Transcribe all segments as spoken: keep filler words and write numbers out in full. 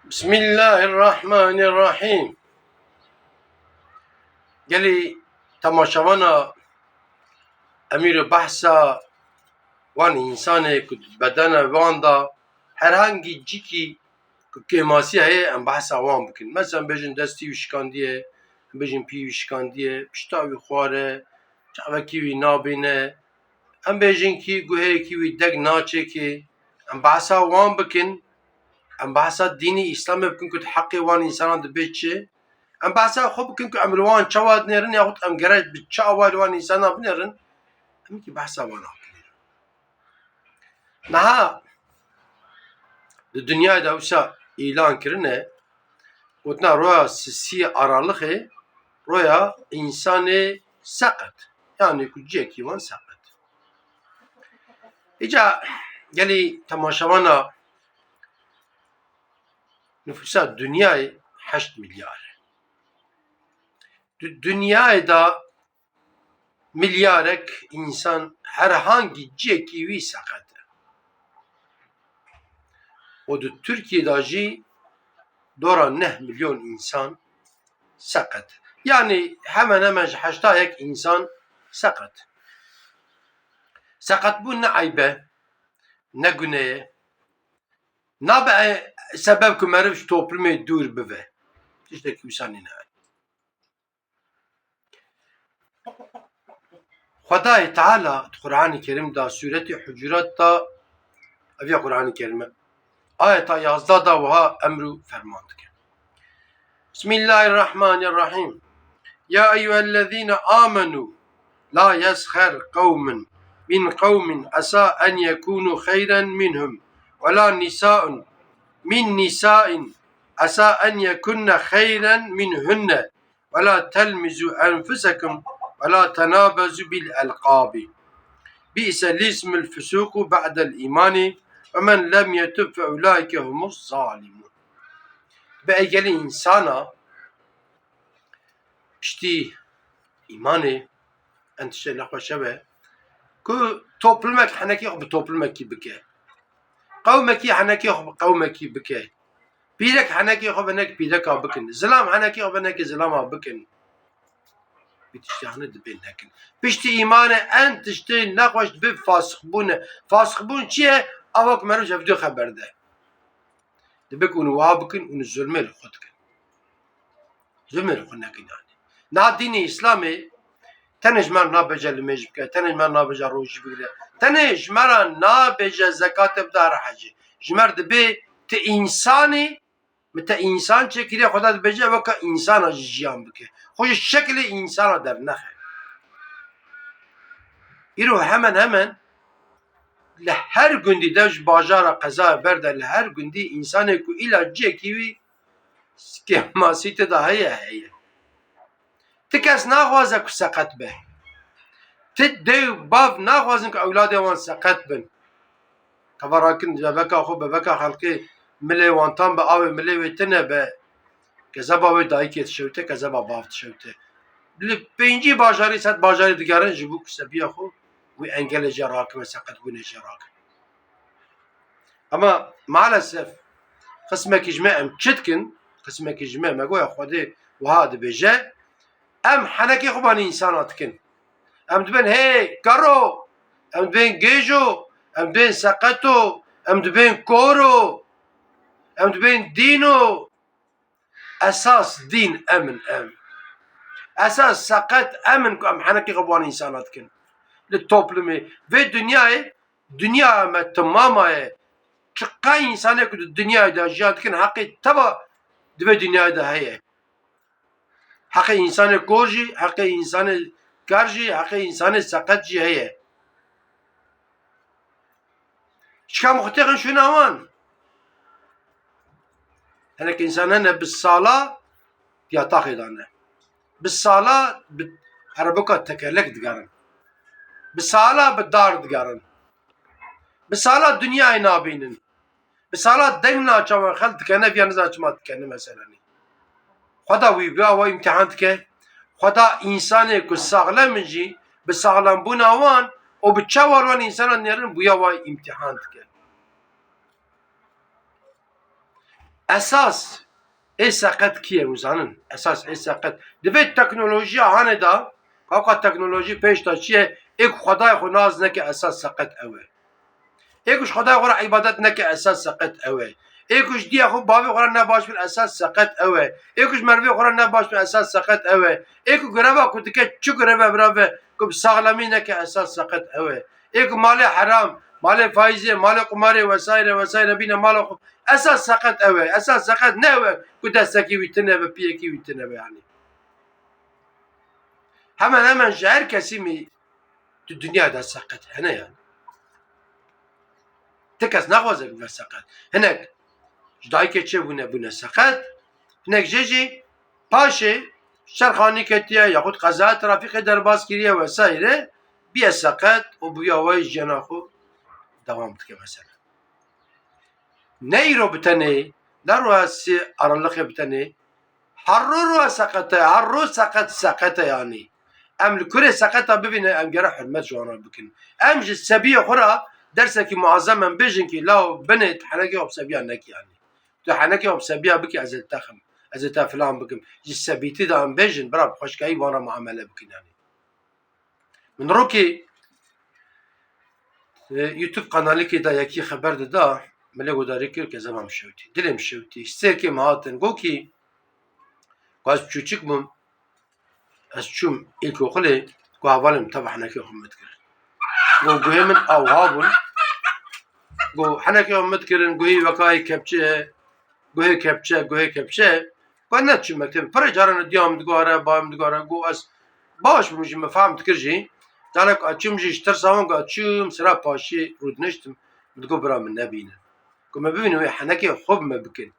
Bismillahirrahmanirrahîm. Gelî temaşevana em îro behsa wan însanê ku di bedena wan de herhangî cîkî ku kêmasî heye, em behsa wan bikin. Mesela em bêjin destî wî şikandiye, em bêjin pî wî şikandiye, pişta wî xwar e, çavekî wî nabîne, em bêjin kî guheyekî wî deng naçêkê, em behsa wan bikin, em behsa dînî Îslamê bikin ku di heqê wan însanan dibe çi, em behsa xwe bikin ku em li wan çawa dinêrin yaxud em gerek bi çi awayî li wan însanan binêrin, em kî behsa wan nakin. Niha di dinyayê de wisa îlan kirine, gotina roya sisiyê aralixê, roya însanê seqet. Yanî ku cihekî wan seqet. Îca gelî temaşevana nifûsa dinyayê heşt milyar e. Di dinyayê de milyarek însan herhangî cihekî wî seqet e. Û di Tirkiyê de jî dora neh milyon însan seqet. Yanî hemen hemen ji heşta yek însan seqet. Seqetbûn ne eyb e, ne gune ye. Nabe e, sebeb ku meriv ji toplumê dûr bibe. Tiştekî wisa nîne. Xwedayê Teala di Qur'anê Kerîm de sûretê Hucurat de, ev ya Qur'anê Kerîm e, ayeta yazdeh de wiha emr û ferman dike. Bismillahirrahmanirrahîm. Ya eyyuhellezîne amenû la yesxer qewmun min qewmin esa en yekûnû xeyren minhum ve la nisa'un min nisa'in esa en yekunne xeyren minhunne ve la telmizû enfusekum ve la tenabezû bil elqabi. Bi'se lismul fusuqu ba'del îmani ve men lem yetub fe ulaike humuz zalimûn. Bi ey gelî însana piştî îmanê en tiştê nexweş e be ku toplumek henekê xwe bi toplumekî bike. Qewmekî henekê xwe bi qewmekî bike. Pîrek henekê xwe bi nek pîreka bikin. Zilam henekê xwe bi nekê zilama bikin. Vî tiştî hene dibê nekin. Piştî îmanê en tiştê nexweş dibê fasixbûn e. Fasixbûn çi ye? Ava ku meriv ji hevdû xeber de. Dibe ku hûn wiha bikin, hûn zulmê li xwe dikin. Zulmê li xwe nekin yanî. Niha dînê Îslamê tenê ji me re nabêje limêj bike, tenê ji me re nabêje rojî bigire, tenê ji me re nabêje zekatê bide, here hecê. Ji me re dibê ti însanî, min te însan çêkiriye, Xweda dibêje weke însana jî jiyan bike. Xwe ji şekilê însana dernexe. Îro hemen hemen li her gundî de ji bajara qezaya ber de li her gundî însanê ku îla cihekî wî kêmasî tê de heye, heye. Ti kes naxwaze ku seqet be. Ti dê û bav naxwazin ku ewladê wan seqet bin. Kevarakin bebeka xwe, bebeka xelkê milê wan tam be, avê milê wê tune be. Kezeba wê dayikê dişewite, kezeba bav dişewite. Li pêncî bajarî, sed bajarî digerin ji bo ku sebiya xwe wî engelê jê rakin, seqetbûnê jê rakin. Ama maalesef qismekî ji me em çi dikin? Qismekî ji me, me goya Xwedê wiha dibêje, em henekê xwe banî însana dikin. Em dibên hê kero, em dibên gêjo, em dibên seqeto, em dibên koro, em dibên dîno. Esas dîn em in, em. Esas seqet em in ku em henekê xwe bi wan însana dikin. Li toplumê, vê dinyayê, dinyaya me timama ye. Çiqas însanê ku di dinyayê de jiyan dikin, heqê teva di vê dinyayê de heye. Heqê însanê kor jî, heqê însanê ker jî, heqê însanê seqet jî heye. Çika mixtêxin şûna wan? Hinek însan hene bi sala di yataxê de ne. Bi sala bi ereboka tekerlek digerin. Bi sala bi dar digerin. Bi sala dinyayê nabînin. Bi sala deng naçawan xelk dikene, viya nizan çima dikene meselenî. Xweda wî bi awa îmtihan dike. Xweda însanê ku saxlem in jî bi saxlembûna wan û bi çawa wan însanan nêrin, bûya wa îmtihan dike. Esas ê seqet kî ye, hûn zanin? Esas ê seqet. Divê teknolojiya hanê de, kaka teknolojî pêş de çi ye, ê ku Xwedayê xwe nas neke, esas seqet ew e. Ê ku ji Xwedayê xwe re îbadet neke, esas seqet ew e. Ê ku ji diya xwe, bavê xwe re ne baş bin, esas seqet ew e. Ê ku ji merivê xwe re ne baş bin, esas seqet ew e. Ê ku greva ku dike, çi greve birave, ku bi saxlemî neke, esas seqet ew e. Ê ku malê heram, malê faîzê, malê qumarê vesaire vesaire bîne mala xwe, esas seqet ew e. Esas seqet ne ew e ku destekî wî tune be, piyekî wî tune be, yanî. Hemen hemen ji her kesî mî di dinya de seqet hene, yanî. Ti kes naxwaze bibe seqet. Hinek ji dayikê çêbûne, bûne seqet. Hinek jê jî paşê şerxanî ketiye yaxud qezaya trafîkê derbas kiriye vesaire, biye seqet û bi vî awayî jiyana xwe dewam dike mesela. Ne îro bi tenê, ne roja sê araliqê bi tenê, her ro roja seqet e, her ro seqet, seqet e yanî. Em li kurê seqeta bibîne, em gere hurmet ji wan re bikin. Em ji sebiyê xwe re dersekî muazem em bêjin kî, law binê tu henekê xwe bi sebiya nekî yanî. Tu henekê xwe bi sebiya bikî, ez ê te xem, ez ê te filan bikim. Ji sebîtî de em bêjin, bira bi xweşkayî wan re muamele bikin yanî. Min rokê, e, YouTube kanalekê de yekî xeber dida, min lê guhdarî kir, kezeba min şewtî. Dilê min şewtî. Ji sêrkê min hatin. Gokî, ku ez çûçik bûm, ez çûm îlkokulê, ku hevalê min teva henekê xwe min dikirin. Go guhê min awha bûn. Go henekê xwe min dikirin, guhî wekayê kepçe, guhê kepçe, guhê kepçe. Ku ne diçûm mektebê. Pirê caran diya min digore, bayê min digore. Go ez baş bûm jî, min fehm dikir jî. Canek ez çûm jî ji tirsa wan, go ez çûm sira paşiyê rûdiniştim. Min digo bira min nebînin. Ku me bibînin wê henekê xwe bi me bikin.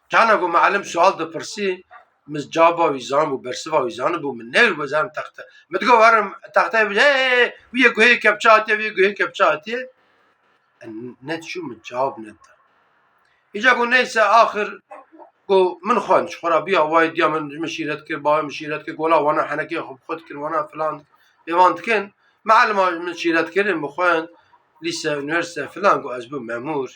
Cana ku muallim sual dipirsî, min caba wî zanibû, bersiva wî zanibû, min newr bi zan texte. Min digo werim texteyê bi, hey, hey, hey, wî yê guhê kepçe hatiye, wî yê guhê kepçe hatiye. E, nediçû min cewab nedida. Îca ku neyse axir ku min xwend, ji xwe re biya wayê diya min, min şîret kir, bavê min şîret kir, gola wana henekê xwe bi xwe dikin, wana filan, êvan dikin. Muallima min şîret kirin, min xwend, lîse, unîversîte filan, ku ez bûm memûr.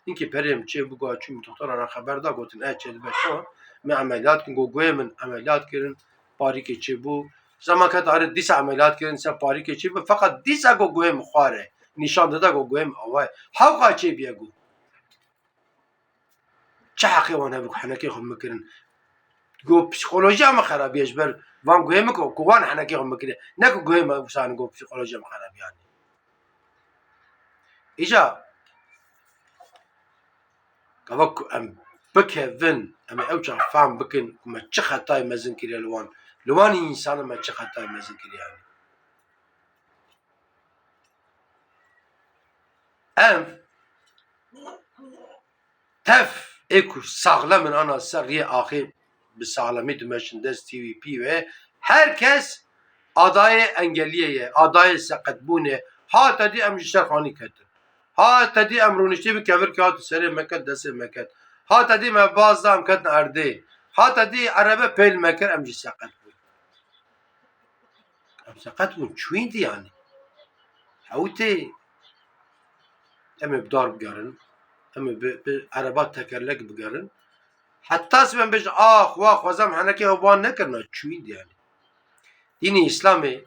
Hinkî perê min çêbû, got, çûm doktora re xeber da, gotin, e, çêdibe şo. Min emeliyat kirin, got, guhê min emeliyat kirin, parîkê çêbû. Zema ket arê dîsa emeliyat kirin, ser parîkê çêbû. Feqet dîsa got, guhê min xwar e. Nîşan dida, got, guhê min awa ye. Hewqa çêbûye, got. Çi heqê wan hebû ku henekê xwe min kirin? Got, psîkolojiya min xerabiye ji ber van guhê min ku, ku wan henekê xwe min kiriye. Ne ku guhê min wisa got psîkolojiya min xerabiye. Îca gava ku em bikevin, em ê ew çax fehm bikin ku me çi xetayê mezin kiriye li wan. Li wan însanan me çi xetayê mezin kiriye, yanî. Em tev ê ku saxlem in ana ser riyê axê bi saxlemî dimeşin dest T V P ve. Her kes adayê engeliyê ye, adayê seqetbûnê. Ha te dî em ji şerxanî ketin. Ha te dî em rûniştî bi kevirkê hati serê me ket, destê me ket. Ha te dî me baz da em ketin erdê. Ha te dî erebe pêl me kir, em jî seqet bûn. Em seqet bûn, çûyîn dî yanî. Hewtê em ê bi dar bigerin, em ê bi, bi ereba tekerlek bigerin. Heta sibê em bêjin, ax, wax, xwezam henekê ew ban nekirina, çûyîn dî yanî. Dînê Îslamê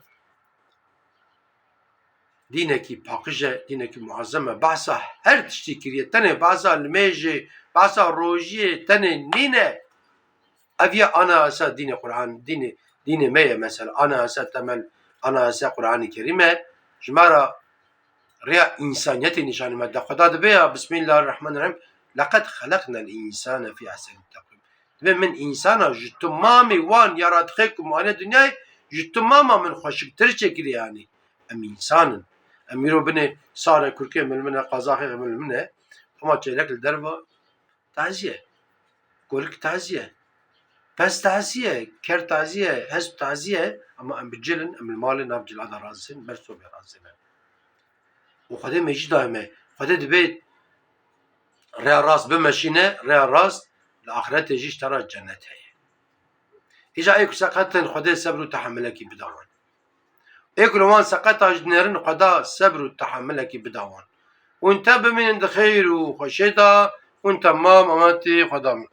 dînekî paqij e, dînekî muazzem e. Behsa her tiştî kiriye. Tenê behsa limêjê, behsa rojiyê tenê nîne. Ev ya anayasa dînê Qur'an, dînê, dînê me ye mesela. Anayasa temel, anayasa Qur'anê Kerîm e. Ji me re rêya însaniyetê nîşanî me de. Xweda dibe ya, Bismillahirrahmanirrahîm, "Leqed xeleqnel însane fî ehsenî teqwîm." Dibe min însana ji timamê wan yaratixê ku mane dinyayê, ji timama min xweşiktir çêkiriye yanî. Em însan in. Em îro binê sare kurkê min min e, qazaxê min min e. Hema çêlek li derva tazî ye. Golik tazî ye. Pez tazî ye, ker tazî ye, hesp tazî ye. Ama em bi cil in, em li malê nav cila de razî ne, ber sobê razî ne. Û Xwedê me jî daye me. Xwedê dibê rêya rast bimeşîne, rêya rast li axretê jî ji te re cennet heye. Îca ê ku seqet in, Xwedê sebr û tehemilekî bida wan. Ê ku li wan seqeta jî dinêrin, Xweda sebr û tehemilekî bida wan. Hûn te bimînin di xêr û xweşê de, Hûn temam amentî xwe da min.